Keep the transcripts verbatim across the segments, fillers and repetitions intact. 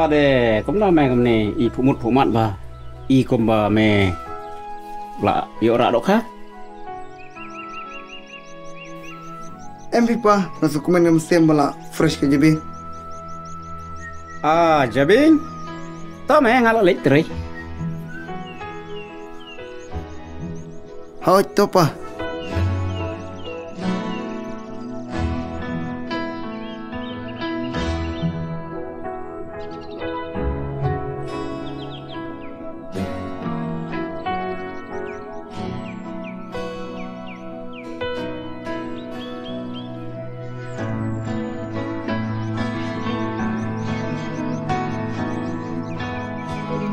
Ade, kumno me kumne, i pumut pumat ba. I kumba me la ïoh rah dohkha. Em phi pa, nga sngewkmen ngam shem ba la fresh ka jabieng. Ah, jabieng? To me nga la leit trei. Hooid, to pa.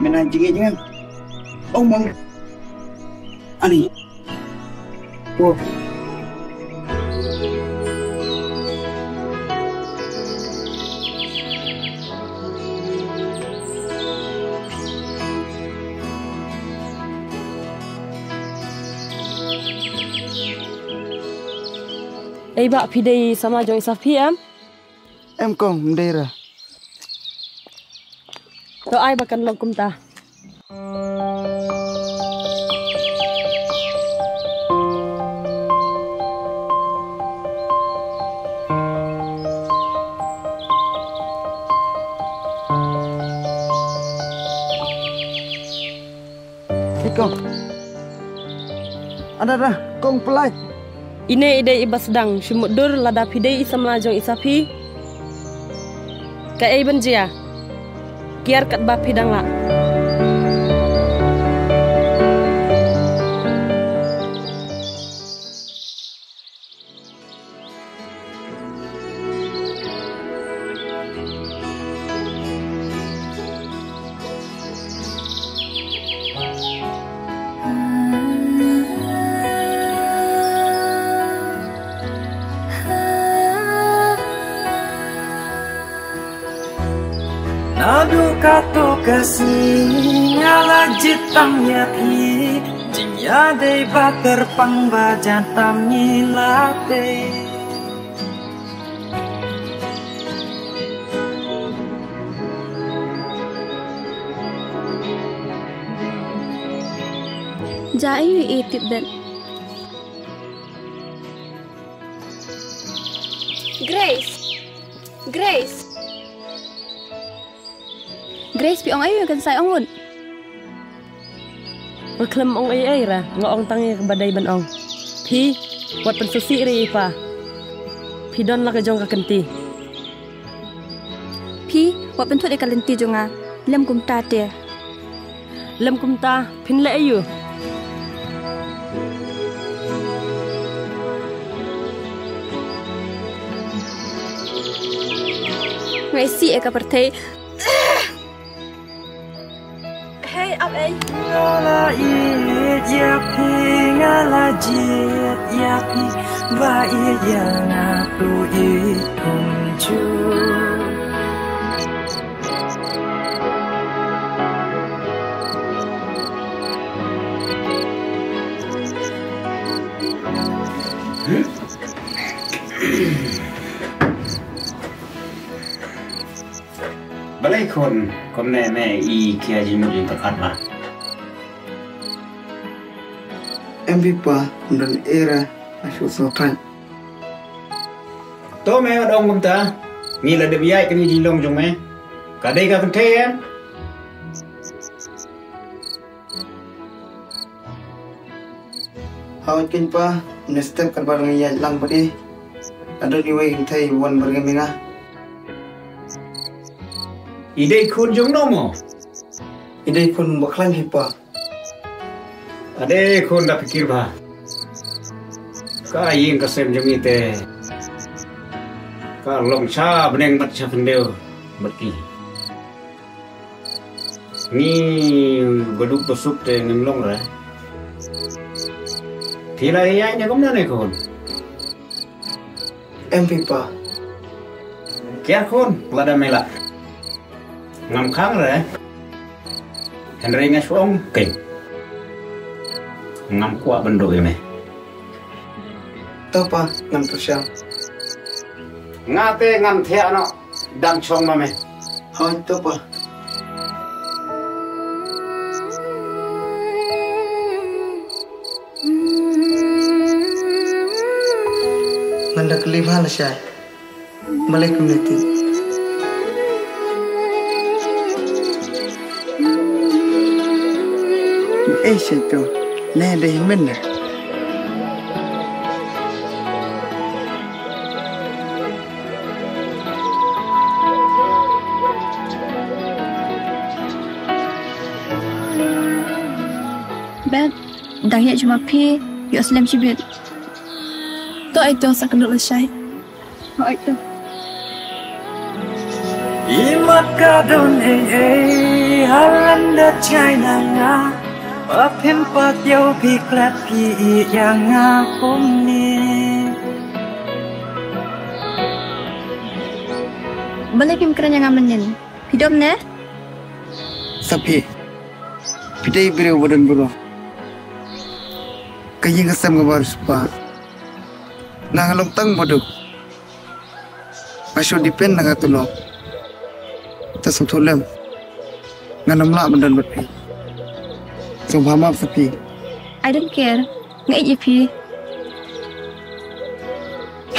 Mynta jingïeit jingïeit. Oh, mong. Ani. Wow. Ei bah, phi dei samla jong i Safi em? Em kong, ym dei re. To ai ba kan long kumta. Ei kong. Ada, ada, kong, pynlait. Ine i dei iba sdang shu mutdur lada phi dei i samla jong i Safi. Kaei ban jia? Kiar katba phi dang lah. Naduh katto ka sngi nga la jied tam ïa phi, jingïadei ba kyrpang ba jan tam ngi la tei. Ja aiu i tip bet. Grace. Grace. Grace, phi ong aiu, kan sa ong ngut. Nga khlem ong ei ei re, nga ong tang ïa kaba dei ban ong. Phi, wat pynsngewsih re ïa i pa. Phi don la ka jong ka kynti. Phi, wat pynthut ïa ka lynti jong nga. Lem kumta te. Lem kumta, phin leh aiu? Nga isih ïa ka pyrthei. Hei, ap ei. Nga la ïeit ïa phi, nga la jied ïa phi, ba ïeit ïa nga to ïeit kumjuh. Balei khun, kumne me i khia jingmut jingpyrkhat ba? Em phi pa, ym don ei re, nga shu sngewthuh. To me wat ong kumta, ngi la dep ïaid kane ka jinglong jong me. Ka dei ka kynthei em? Hooid keiñ pa, mynne step katba ngi ïaid lang bad i, la don iwei i kynthei wan byrngem ïa nga. I dei khun jong no mo? I dei khun ba khlaiñ hi pa. Ade khun, da pyrkhat bha. Ka ïing ka sem jong ngi te ka long sha bneng bad sha khyndew bad ki. Ngi baduk basuk te ngim long re. Phi la ïaid ne kumno ne khun? Em phi pa. Kiar khun, lada me lah. Ngam khang re. Hynrei nga shu ong keiñ, ngam kwah ban duh ïa me. To pa, ngam pyrshang. Nga te ngan thiah noh dang shong ma me. Hooid to pa. Nda kali bha lashai. Balei kumne ti? Eh, shito. Ne dei hynmen ne. Bad, dang ïa juma phi, ïoh slem shibit. To ai to sa kynduh lashai. Ho ai to. Imat ka don ei ei, halanda China nga. Ba phim pat ïoh phi klet phi ïa nga kumne. Balei phim kren ïa nga mynnin? Phi dom ne? Sa phi. Phi dei briew ba don burom. Ka ïing ka sem kaba riewspah. Nga nga long tang baduk. Nga shu depend na nga tulop. Te sngewthuh lem. Ngan ym lah ban don bad phi. Sngewbha map sa phi. I don't care. Nga ïeit ïa phi.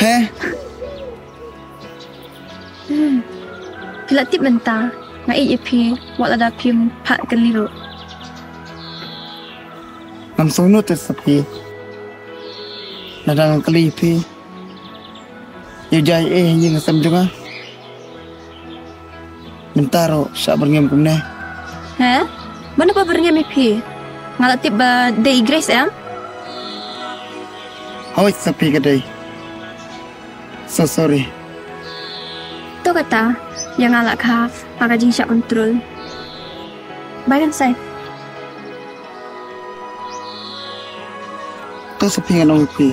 He? Hmm. Phi la tip mynta, nga ïeit ïa phi, wat lada phim phah kylli ruh. Ngam sngewthuh te sa phi. Lada nga kylli ïa phi, ïa jai eh ïa nga sem jong nga. Mynta ruh shah byrngem kumne. He? Mano ba byrngem ïa phi? Nga la tip ba dei i Grace em? Hooid sa phi ka dei. So sorry. To kata, ïa nga la kha, ha ka jingshah control. Bye kan sai. To sa phi ngan ong phi.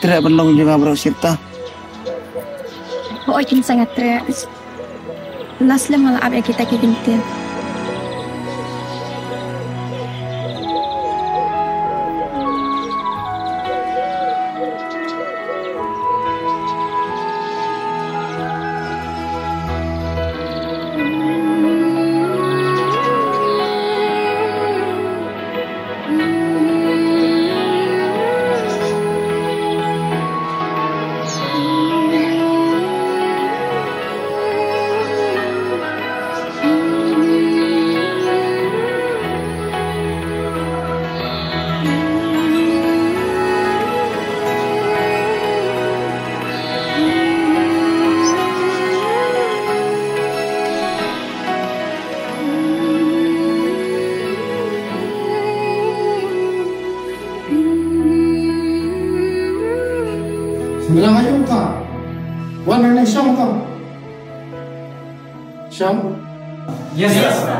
Treh ban long jong nga baroh shirta. Hooid kin sa nga treh. Last lem nga la ap ïa kita ki ktien. Smilang ayung ta. Wan nang nang shong ta. Shong. Yes, sir.